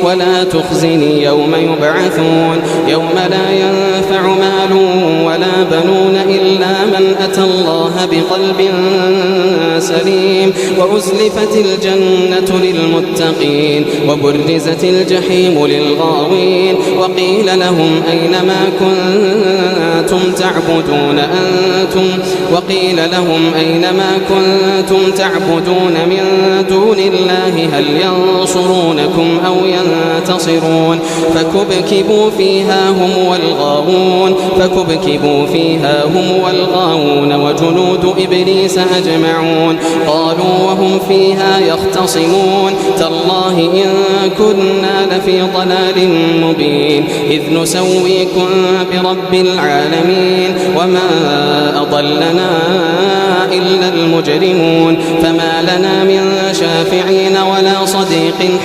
ولا تخزني يوم يبعثون يوم لا ينفع مال ولا بنون إلا من أتى الله بقلب سليم وأزلفت الجنة للمتقين وبرزت الجحيم للغاوين وقيل لهم أين ما كنتم تعبدون أنتم وقيل لهم أين ما كنتم تعبدون من دون الله هل ينصرونكم أو ينتصرون فكبكبوا فيها هم والغاوون فكبكبوا فيها هم والغاوون وجنود إبليس أجمعون قالوا وهم فيها يختصمون تالله إن كنا لفي ضلال مبين إذ نسويكم برب العالمين وما أضلنا إلا المجرمون فما لنا من شافعين ولا صديق حميم.